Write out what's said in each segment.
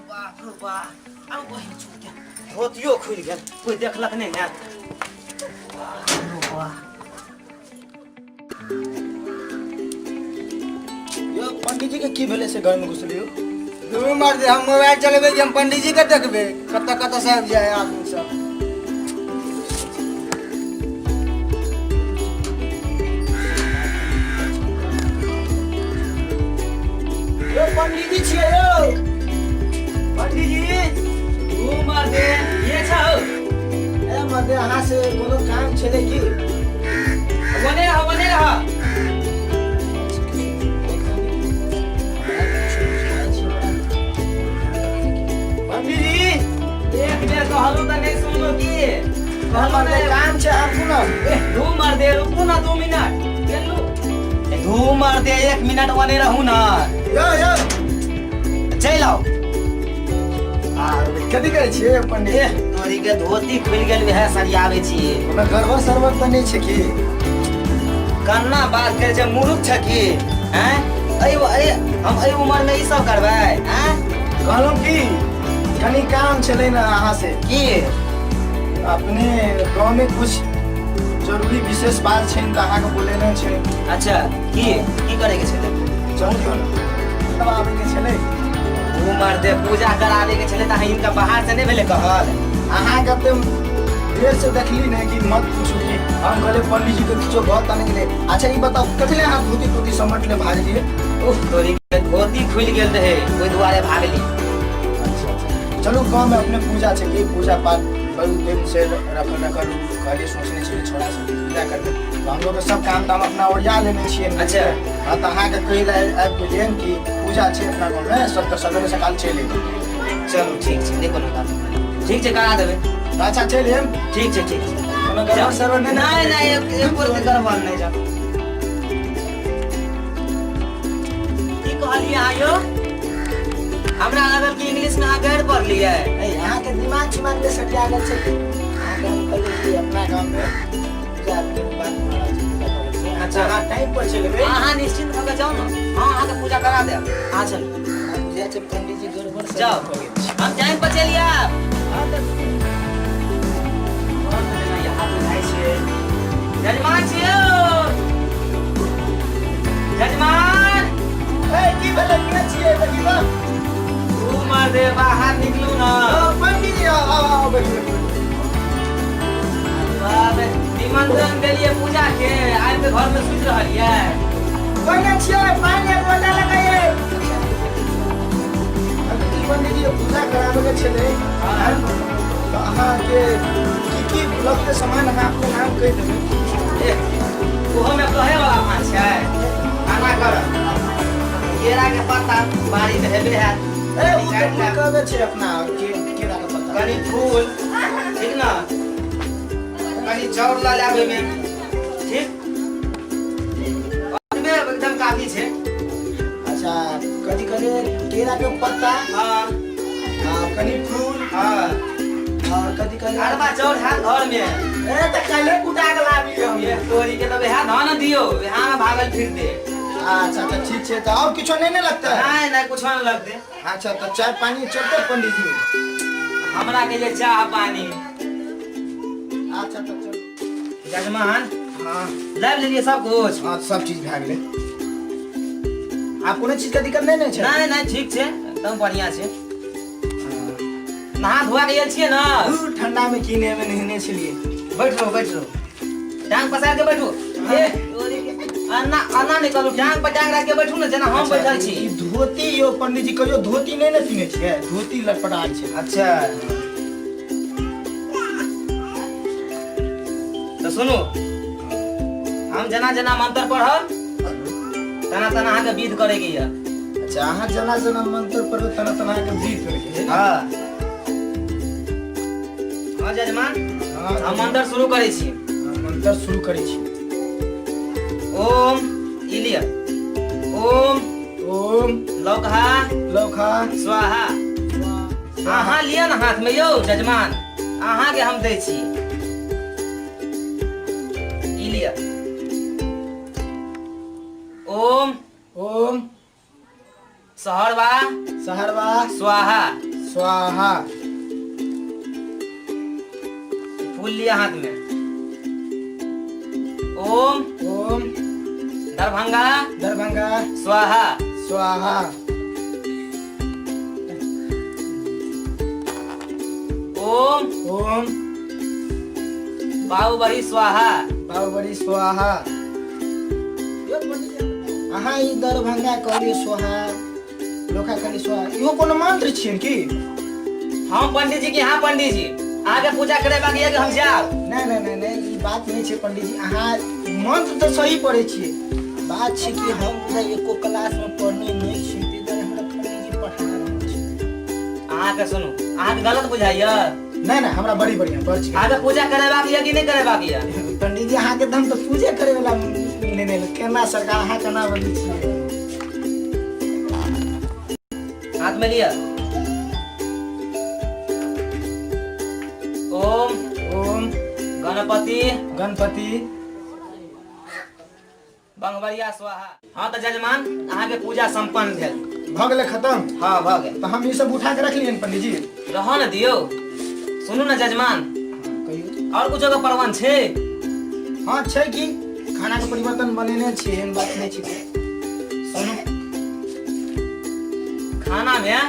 बाप रो बा, आउ बहिन चुप धोतियो खुलि गेल, कोई देखलक नहि ने। बाप रो बा। यौ पंडीजी के की भेलै से घर में घुसलियो? दुनू मर्द, हम मोबाइल चलेबै कि हम पंडीजी के देखबै? कतऽ कतऽ से आबि जाए आदमी सब। यौ पंडीजी छियै यौ पंडीजी। तू मर्दे ये छौ। ए मर्दे, अहाँ से कोनो काम छलै की? बने रह, बने रह। पंडीजी, एक बेर कहलू तऽ नहि सुनलो की? कहलू मर्दे नहि। काम छै, आबू ने। ए दू मर्दे, रुकू ना 2 मिनट, चलू। ए दू मर्दे, 1 मिनट बने रहू ना। यौ यौ। चलि आउ। आ कथी करै छियै पंडीजी? ए तोरी के धोती खुलि गेल, वएह सरियाबै छियै। कोनो गड़बड़ सड़बड़ तऽ नहि छै की? कन्ना बात करै छै, मूर्ख छै की? हैं, एहि एहि हम एहि उम्र में ई सब करबै? हैं? कहलहुँ की, कनि काम छलै ने अहाँ से। की? अपने गाँवमे कुछ जरूरी विशेष बात छै तऽ अहाँके बोलेने छै। अच्छा, की की करे के छलै? चलियौ ने, तब आबैके छलै। उमर दे, पूजा कराबे के छलै तऽ हिनका बाहर से नहि भेलै कहल? अहाँके तऽ देर से देखली ने कि मत पूछू कि हम कहले पंडीजी के किछो भऽ तऽ नहि गेलै। अच्छा ई बताउ, कथी लए अहाँ धोती तोती समेटले भागलियै? उफ तोरी के धोती खुलि गेल रहै, ओहि दुआरे भागली। अच्छा अच्छा, चलू, गाँवमे अपने पूजा छै कि पूजा पाठ बहुत दिन से रखल रखल कहलियै, सोचने छियै छोड़ा सबके पूजा करबै तऽ हम लोग सब काम ताम अपना ओरिया लेने छियै। अच्छा। हाँ, तऽ अहाँके कहै लए आबि गेलियै कि पूजा छै अपना गाँवमे सब, तऽ सवेरे सकाल चलि एबै। चलू, ठीक छै, नहि कोनो बात, ठीक छै, करा देबै। अच्छा, चलि आयब। ठीक छै, ठीक छै। कोनो गड़बड़ सड़बड़ नहि ने? नहि नहि, एक एक के गड़बड़ नहि। जाउ। की कहलियै अहाँ यौ? हमरा लागल कि इंग्लिश में अहाँ गैर पढ़लियै। नहीं, अहाँके दिमाग छिमाग जे सटिया गेल छै कि? अहाँके हम कहलियै कि अपना गाँवमे पूजा के बात भऽ रहल छै, पूजा करै छै। अच्छा। अहाँ टाइम पर चलि एबै। अहाँ निश्चिंत भऽ के जाउ ने, हाँ, अहाँके पूजा करा देब, अहाँ चलू। हमरा बुझाइ छै पंडीजी गड़बड़ सड़बड़ जाउ। भऽ गेल छै। हम टाइम पर चलि आयब। हाँ, तऽ यहाँ बुझाइ छै जजमान छियौ, जजमान। ए, की भेलै? के छियै? देखी तऽ। तू मर्दे, बाहर निकलू ना। पंडीजी, आउ आउ आउ, बैठू बैठू। बाप रे, निमंत्रण देलियै पूजा के, आबि के घर में सुति रहलियै। कोने छियै? पानि एक लोटा लगाइए। पंडीजी, पूजा कराबे के छलै तऽ अहाँके की की लगतै सामान, अहाँ अपने नाम कहि देबै। ए, ओहोमे कहे वाला बात छै? खाना कर, केरा के पत्ता बाड़ी में हेबे हैत। ए, ओ तऽ काटि लेब। कहबे छै अपना के केरा के पत्ता। कनि फूल, ठीक ने? कनि चाउर लऽ लेब ओहिमे, ठीक? ओतबे एकदम काफी छै। अच्छा, कथी कहलियै? केरा के पत्ता? हाँ। आ कनि फूल? हाँ। और कथी कहलियै? अरबा चाउर हैत घरमे? ए, तऽ काल्हे कुटा के लाबी हम। ये तोरी के, तब इएह धान दियौ, इएह में भागल फिरते। अच्छा, तऽ ठीक छै, तऽ और किछो नहि ने लगतै? नहि नहि, कुछो नहि लगतै। अच्छा, तऽ चाय पानी चलतै पंडीजी? हमरा के लिए चाह पानी। अच्छा, तऽ चलू। जजमान। हाँ। लाबि लेलियै सब कुछ? हाँ, सब चीज भए गेलै। आब कोनो चीज के दिक्कत नहि ने छै? नहि नहि, ठीक छै, एकदम बढ़िया छै। नहा धोआ के गेल छियै ने? ठंडा में की में नहेने छलियै। बैठ रहो, बैठ रहो, टांग पसार के बैठू। ए अन्ना अन्ना नहि कहलू, टांग पर टांग राखि के बैठू ने, जेना हम बैठल छी। ई धोती यौ पंडीजी, कहियो धोती नहि ने पीने छियै, धोती लटपटा छै। अच्छा, तऽ सुनू, हम जेना जेना मंत्र पढ़ब तेना तेना अहाँके विध करैके यऽ। अच्छा, अहाँ जेना जेना मंत्र पढ़बै तेना तेना अहाँके विध करैके है? हाँ हाँ जजमान। हाँ। हम मंत्र शुरू करै छी। मंत्र शुरू करै छी। ओम, ई लिअ, ओम। ओम। लौकहा। लौखा। स्वाहा। अहाँ लिअ ने हाथ में यौ जजमान, अहाँके हम दै छी, ई लिअ, ओम। ओम। सहरवा। सहरवा। स्वाहा। स्वाहा। फूल लिया हाथ में। ओम ओम दरभंगा दरभंगा स्वाहा। स्वाहा। ओम ओम बाहुबली स्वाहा। बाहुबली स्वाहा। अहाँ ई दरभंगा कहलियै स्वाहा, लोखा कहलियै स्वाहा, इहो कोनो मंत्र छियै की? हम पंडित जी के यहाँ पंडित जी अहाँके पूजा करे बाकी है कि हम जाब? नहि नहि नहि नहि, ई बात नहि छै पंडित जी, अहाँ मंत्र तऽ सही पढ़ै छियै। बात छै कि हम बुझाइ एको क्लासमे पढ़ने नहि छी, ताहि दुआरे हमरा पंडित जी पढ़ा रहल छै। अहाँके सुनू, अहाँके गलत बुझाइया? नहि नहि, हमरा बड़ी बढ़िया बड़ छै। अहाँके पूजा करेबाक यऽ कि नहि करेबाक यऽ? पंडित जी, अहाँके तऽ हम तऽ पूजे करे वाला लेने केना सरकार, अहाँ केना बजै छियै? हाथ में लिअ। ओम ओम गणपति गणपति बंगवरिया स्वाहा। हाँ तऽ जजमान, अहाँके पूजा संपन्न भेल। भऽ गेलै खतम? हाँ, भऽ गेल। तऽ हम ई सब उठा के रख लियनि पंडित जी? रहऽ ने दियौ। सुनू ने जजमान। कहियौ। आओर कुछो के प्रबंध छै? हाँ छै कि, खाना के परिवर्तन बनेने छियै, एहन बात नहि छै। सुनू, खाना में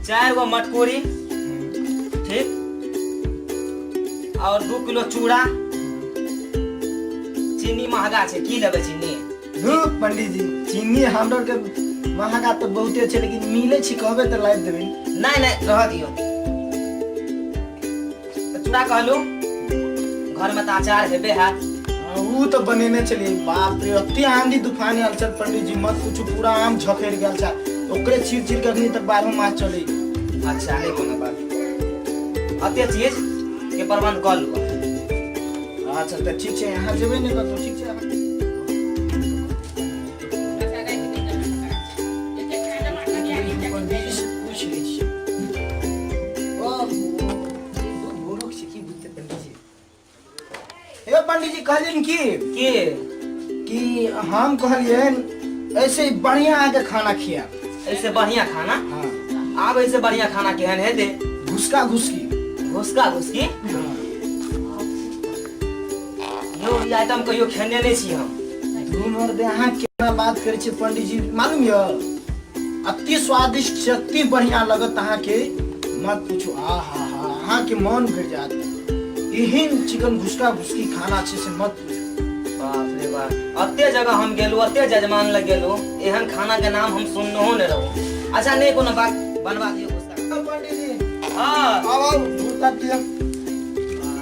4 गो मटकूरी, ठीक, और 2 किलो चूड़ा। चीनी महगा छै, की लेबै चीनी? धू पंडित जी, चीनी हमरा के महगा तऽ बहुते छै, लेकिन मिलै छै कहबै तऽ लाबि देबै। नहीं नहीं, रह दियौ। तऽ चूड़ा कहलू, घर में तऽ अचार हेबे हैत। हाँ, ऊ तऽ बनेने छलियै। बाप रे, अते आंधी तूफान आयल छल पंडित जी, मत पूछू, पूरा आम झखड़ि गेल छै, ओकरे चीर चीर के अखनी तक 12 मास चलै। अच्छा, नहीं कोनो बात, अते चीज के प्रबंध कऽ लू। अच्छा तऽ ठीक छै, अहाँ जेबै ने कतहु? ठीक छै। पंडित जी से पूछि लै छियै। ओहो, ई मूर्ख छै की बुझतै पंडित जी? हे पंडित जी, कहलियनि की की? कि हम कहलियनि ऐसे ही बढ़िया अहाँके खाना खियाब। ऐसे बढ़िया खाना? हाँ। आब ऐसे बढ़िया खाना केहन हेतै? घुसका घुसकी। घुसका घुसकी? हाँ। यौ, ई आइटम कहियो खेने नहि छी हम। धू मर्दे, अहाँ केना बात करै छियै पंडित जी, मालूम यऽ? अति स्वादिष्ट छै, अति बढ़िया लगत अहाँके, मत पूछू। आ हा हा, अहाँके मन भरि जायत। एहन चिकन घुसका घुसकी खाना छै से मत पूछू। बाप रे बाप, अते जगह हम गेलू, अते जजमान लग गेलू, एहन खाना के नाम हम सुननो नहि रहू। अच्छा, नहि कोनो बात, बनवा दियौ घुसका। पंडित जी। हाँ। आउ आउ, घुरता दिअ,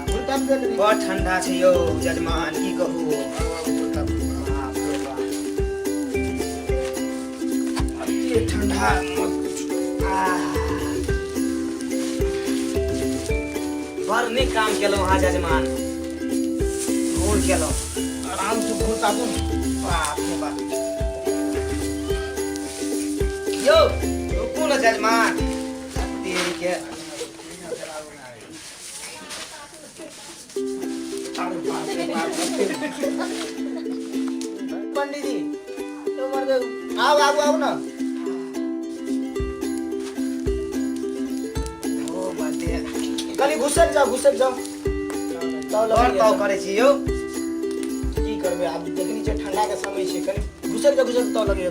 घुरता दिअ कनी। बड़ ठंडा छै यौ जजमान, की कहू। आउ, आउ, घुरता दिअ। बाप रे बाप। अति ठंडा, मत पूछू। आह। बड़ नीक काम केलहुँ अहाँ जजमान, घूर केलहुँ। आराम से घुरता दू। बाप रे बाप। यौ रुकू ने जजमान, तेरी के। अरे बाप रे बाप। पंडित जी तो मर गए। आओ आओ आओ ना। ओ बाते। कनी घुसक जाओ, घुसक जाओ। ताव बड़ लगैया। ताव करै छी यौ। की करबै आब, देखनी छै ठंडा के समय छै। कनी घुसक जाओ, घुसक, ताव लगैया।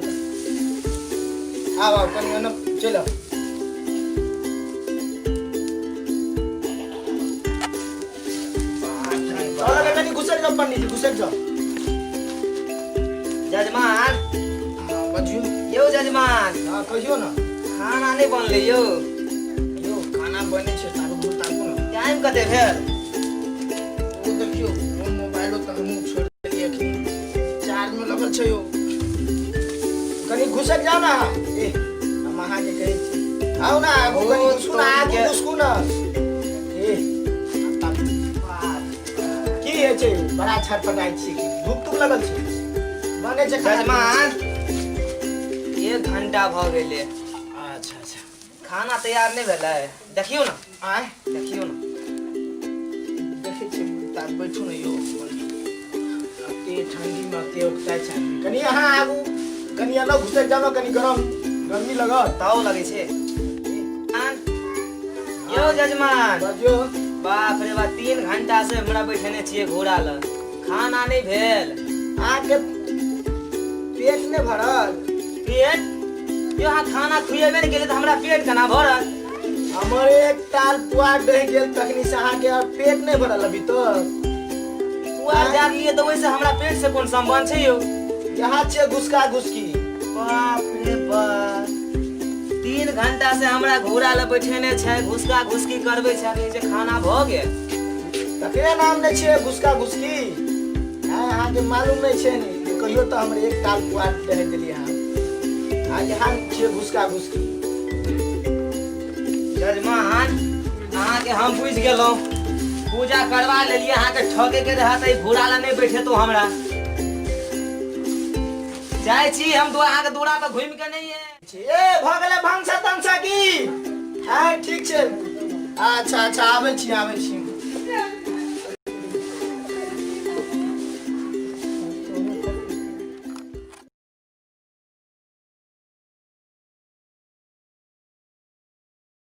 आउ आउ, कनी ओने चलि आउ। ताव लगे, कनी घुसक जाओ पंडित जी, घुसक जाओ। जजमान। हाँ, बजियौ। यौ जजमान। हाँ, कहियौ ने। खाना नहि बनलै यौ? यौ, खाना बनै छै, ताबे घुर ताकू ने। टाइम कते भेल? ओ देखियौ, ओ मोबाइलो तऽ हमहूँ छोड़ि देलियै, एखन चार्ज में लगल छै यौ। कनी घुसक जाउ ने अहाँ। ए, हम अहाँके कहै छी, आउ ने आगू, कनी घुसकू ने आगू, घुसकू ने। ए, आब की होइ छै यौ? बड़ा छटपटाइ छी की? भूख तूख लगल छै? बनै छै खाना। जजमान, 1 घंटा भऽ गेलै। अच्छा अच्छा। खाना तैयार नहि भेलै, देखियौ ने। आँय? देखियौ ने। देखै छियै, ताब बैठू ने यौ। अते ठंडी में अते उकताइ छै आदमी। कनी अहाँ आगू, कनी अलग घुसक जाउ ने, कनी गरम गर्मी लगत। ताव लगै छै। यौ जजमान। बाजू। बाप रे बा, 3 घंटा से हमरा बैठने छियै घोड़ा लग, खाना नहि भेल। अहाँके पेट नहि भरल? पेट यौ, अहाँ खाना खुएबे नहि केलियै तऽ हमरा पेट केना भरल? हमर एक ताल पुआर बहि गेल तखनी से अहाँके और पेट नहि भरल अभी तक? पुआर जा लिए तऽ ओहिसँ हमरा पेट से कोन संबंध छै यौ? यहाँ छियै घुसका घुसकी। बाप रे बाप, 3 घंटा से हमरा घोड़ा लग बैठेने छै, घुसका घुसकी करबै छै, कहै छै खाना भऽ गेल। तकरे नाम नहि छियै घुसका घुसकी। आँय, अहाँके मालूम नहि छै ने जे कहियो तऽ हमर एक ताल पुआर दहे देलियै अहाँ। आ यहाँ छियै घुसका घुसकी। जजमान, अहाँके हम बुझि गेलहुँ, पूजा करवा लेलियै। अहाँके ठके के रहत तऽ ई घोड़ा लग नहि बैठेतो हमरा। जाइ छी हम दो अहाँके दूरा पर घुमि के नहि है। ए, भऽ गेलै भनसा तनसा की? आँय, ठीक छै। अच्छा अच्छा, आबै छी, आबै छी।